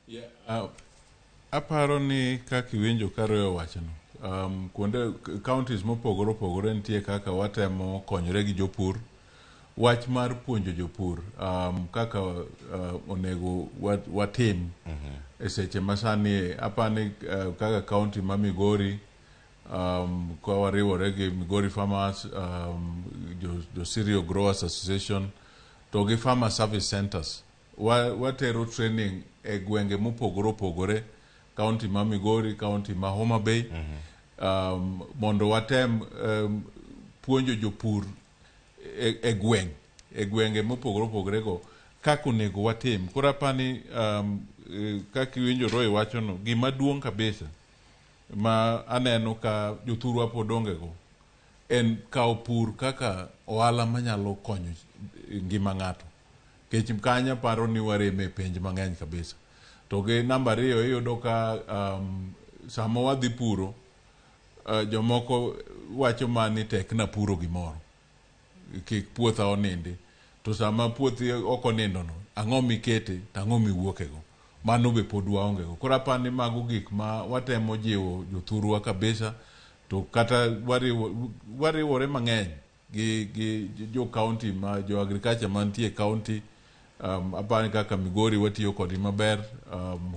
Yeah, aparo ni kaka iwinjo ka Roy owachono, kuonde counties mopogore opogore nitie kaka watemo konyore gi jopur. Wach mar puonjo jopur kaka onego watim e seche masani, apani kaka county ma Migori, ka wariwore gi Migori Farmers, jo Cereal Growers Association to gi Farmer Service Centers, watero training e gwenge mopogore opogore, county ma Migori, county ma Homa Bay, mondo watem puonjo jopur e gwenge mopogore opogore go kaka onego watim. Koro apani kaka iwinjo Roy wachono, gima duong' kabisa ma aneno ka jothurwa pod onge go en kawo pur kaka ohala manyalo konyo ngima ng'ato. Nikech kanyo aparo ni wareme e penj mang'eny kabisa. To gi namba 2, iyudo ka sama wadhi puro, jomoko wacho ma ni tek na puro gimoro, kik puotha onindi. To sama puothi ok onindo no, ang'o mikete to ang'o miwuoke go? Mano be pod waonge go. Koro aparo ni mago gik ma watemo jiwo jothurwa kabisa, to kata wariwore mang'eny gi jo county ma jo agriculture mantie e county. Aparo ni kaka Migori watiyo kodgi maber,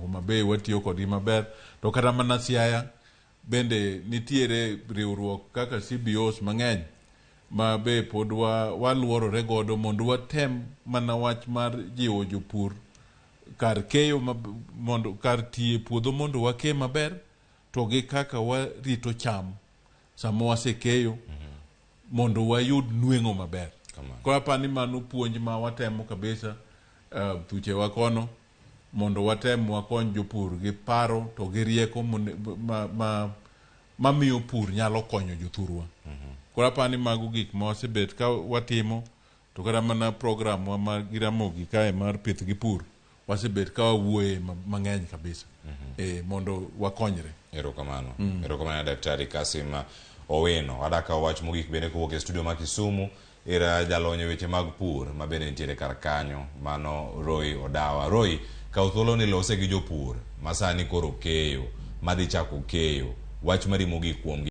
Homa Bay watiyo kodgi maber, to kata mana Siaya bende nitiere riwruok kaka CBOs mang'eny ma be pod waluorore godo mondo watem mana wach mar jiwo jopur kar keyo mondo kar tiyo e puodho mondo wake maber, to gi kaka warito cham sama wasekeyo mondo wayud nweng'o maber. Koro apani mano puonj ma watemo kabisa thuchewa kono mondo watem wakony jopur gi paro to gi rieko mamiyo pur nyalo konyo jothurwa. Koro apani mago gik ma wasebet ka watimo, to kata mana program wa ma gi Ramogi kae mar pith gi pur wasebet ka wawuoye mang'eny kabisa mondo wakonyre. Erokamano. Erokamano, Daktari Kasim Owino. Adaka wach mogik bende kowuok e studio ma Kisumu ir jalony e weche mag pur ma bende nitiere kar kanyo, mano Roy Odawa. Roy, kaw thuolo ni lose gi jopur ma sani koro keyo, madhi chako keyo. Wach mari mogik kuomgi.